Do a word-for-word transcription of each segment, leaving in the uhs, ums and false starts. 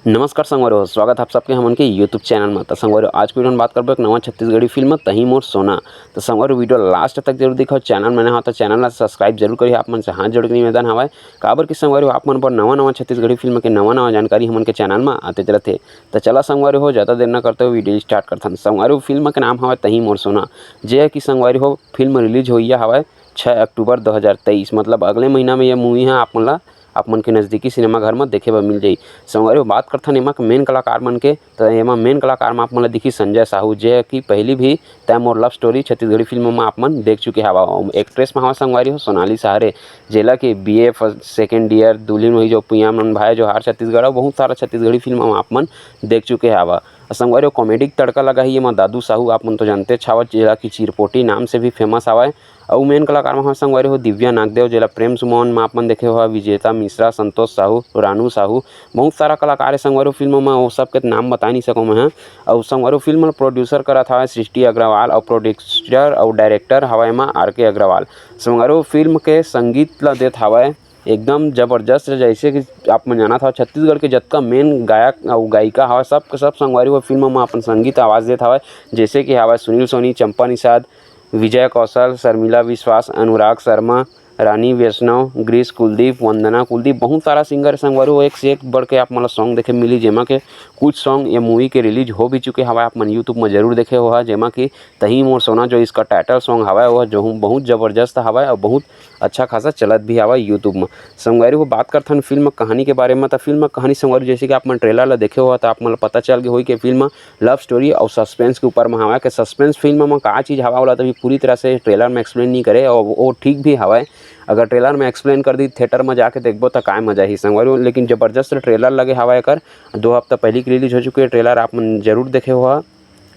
नमस्कार संगवारी हो, स्वागत है आप सबके हमन के YouTube चैनल में। तो संगवारी हो, आज की वीडियो में बात करबो एक नवा छत्तीसगढ़ी फिल्म तही मोर सोना। तो संगवारी हो, वीडियो लास्ट तक जरूर दिखाओ। चैनल में नवा हो तो चैनल ला सब्सक्राइब जरूर करिए, आप मन से हाथ जोड़ के निवेदन हवय। काबर कि संगवारी हो, आप मन बर नवा नवा छत्तीसगढ़ी फिल्म के नवा नवा जानकारी हमन के चैनल में आते रहथे। तो चला संगवारी हो, ज़्यादा देर न करते हुए वीडियो स्टार्ट करथन। संगवारी हो, फिल्म के नाम हवय तही मोर सोना, जे कि संगवारी हो, फिल्म रिलीज होइया हवय छः अक्टूबर दो हज़ार तेईस, मतलब अगले महीना में ये मूवी ह आप मन ला, आप मन के नज़दीकी सिनेमा घर में देखे बर मिल जाई। संगवारी हो, बात करथन एमा के मेन कलाकार मन के, तो एमा मेन कलाकार में आप मन ला दिखी संजय साहू, जे कि पहली भी तय more love story Chhattisgarhi film में आप मन देख चुके हवा। एक्ट्रेस में हवा संगवारी हो सोनाली सहारे, जेला कि बी ए फर्स्ट सेकेंड ईयर, दुल्हन हुई जो पिया मन भाई, जोहार छत्तीसगढ़, और बहुत सारा छत्तीसगढ़ी फिल्म में आप मन देख चुके हवा। और संगवारी हो, कॉमेडी के तड़का लगा ही एमा दादू साहू, आप मन तो जानते हवा, जेला कि चिरपोटी नाम से भी फेमस हवय। अउ मेन कलाकार में हवय संगवारी हो दिव्या नागदेव, जेला प्रेम सुमन में आप मन देखे हो, विजेता मिश्रा, संतोष साहू, रानू साहू, बहुत सारा कलाकार है संगवारी हो फिल्म में, वो सब के नाम बता नहीं सकूँ मैं ह। अउ संगवारी हो फिल्म प्रोड्यूसर करत हवय सृष्टि अग्रवाल, अउ प्रोड्यूसर अउ डायरेक्टर हवय एमा आर के अग्रवाल। संगवारी हो फिल्म के संगीत ला देत हवय एकदम जबरदस्त, जैसे कि आप मन जानत हव छत्तीसगढ़ के जतका मेन गायक अउ गायिका हवय, सब के सब संगवारी हो फिल्म में अपन संगीत आवाज देत हवय, जैसे कि हवय सुनील सोनी, चंपा निषाद, विजय कौशल, शर्मिला विश्वास, अनुराग शर्मा, रानी वैष्णव, ग्रीस कुलदीप, वंदना कुलदीप, बहुत सारा सिंगर संगवारी हो, एक से एक बढ़ के आप मन ला सॉन्ग देखे मिली, जेमा के कुछ सॉन्ग ये मूवी के रिलीज हो भी चुके हवय, आप मन YouTube में जरूर देखे हो, जेमा कि तही मोर सोना जो इसका टाइटल सॉन्ग हवय, वो जो बहुत जबरदस्त हवय और बहुत अच्छा खासा चलत भी हवय YouTube में। संगवारी हो, बात करथन फिल्म कहानी के बारे में, तो फिल्म कहानी संगवारी जैसे कि आप मन ट्रेलर ला देखे हो, तो आप मन ला पता चल गए होई कि फिल्म लव स्टोरी और सस्पेंस के ऊपर में हवय। कि सस्पेंस फिल्म में का चीज़ हवा, ओला तो अभी पूरी तरह से ट्रेलर में एक्सप्लेन नहीं करे, और वो ठीक भी हवय। अगर ट्रेलर में एक्सप्लेन कर दी, थिएटर में जाके देखबो, तो काय मजा ही संगवारी हो। लेकिन जबरदस्त ट्रेलर लगे हवय एकर, दो हफ्ता पहले की रिलीज हो चुकी है। ट्रेलर आप मन जरूर देखे हो,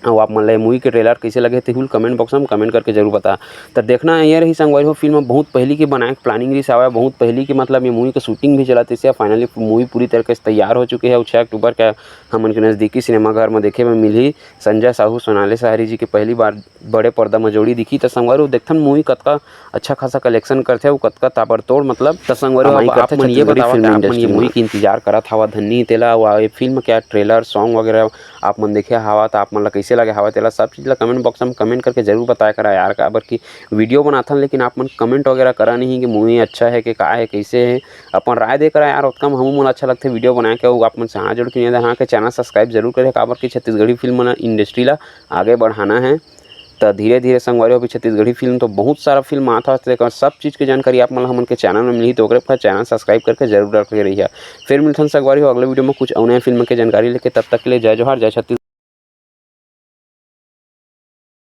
अउ आप मन ला ये मूवी के ट्रेलर कैसे लगे, तेहू ल कमेंट बॉक्स में कमेंट करके जरूर बता। तो देखना ये रही संगवारी हो, फिल्म बहुत पहली के बनाए के प्लानिंग रही हवय, बहुत पहली के, मतलब ये मूवी के शूटिंग भी चलत रहिस, फाइनली मूवी पूरी तरीके से तैयार हो चुके है। अउ छः अक्टूबर के हमन के नज़दीकी सिनेमा घर में देखे में मिलही। संजय साहू, सोनाली सहारे जी के पहली बार बड़े पर्दा में जोड़ी दिखी। तो संगवारी हो, देखथन मूवी कतका अच्छा खासा कलेक्शन करथे अउ कतका ताबड़तोड़, मतलब, त संगवारी हो, कमाई अब करथे आप मन ये छत्तीसगढ़ी बतावा फिल्म कि आप मन ये इंडस्ट्री मूवी में। के इंतजार करत हवा धन्नी तेला, अउ ये फिल्म के ट्रेलर, सॉन्ग वगैरह आप मन देखे हवा, त आप मन ला कैसे लगे हवा, तेला सब चीज़ ला कमेंट बॉक्स में कमेंट करके जरूर बताया करा यार, काबर कि वीडियो बनाथन, लेकिन आप मन कमेंट वगैरह करा नहीं कि मूवी अच्छा है कि का है, कैसे है, अपन राय दे करा यार, ओतका में हमू मन अच्छा लगथे वीडियो बना के। अउ आप मन से हाथ जोड़ के निवेदन, हाँ, के चैनल सब्सक्राइब जरूर करें, काबर कि छत्तीसगढ़ी फिल्म इंडस्ट्री ला आगे बढ़ाना है। त धीरे-धीरे संगवारी हो, अभी छत्तीसगढ़ी फिल्म तो बहुत सारा फिल्म आत हवय, तेकर सब चीज के जानकारी आप मन ल हमन के चैनल में मिलही, तो ओकरे बर चैनल सब्सक्राइब करके जरूर रख ले रहिहा। फिर मिलथन संगवारी हो अगले वीडियो में कुछ अउ नया फिल्म के जानकारी लेके, तब तक के लिए जय जोहार, जय छत्तीसगढ़।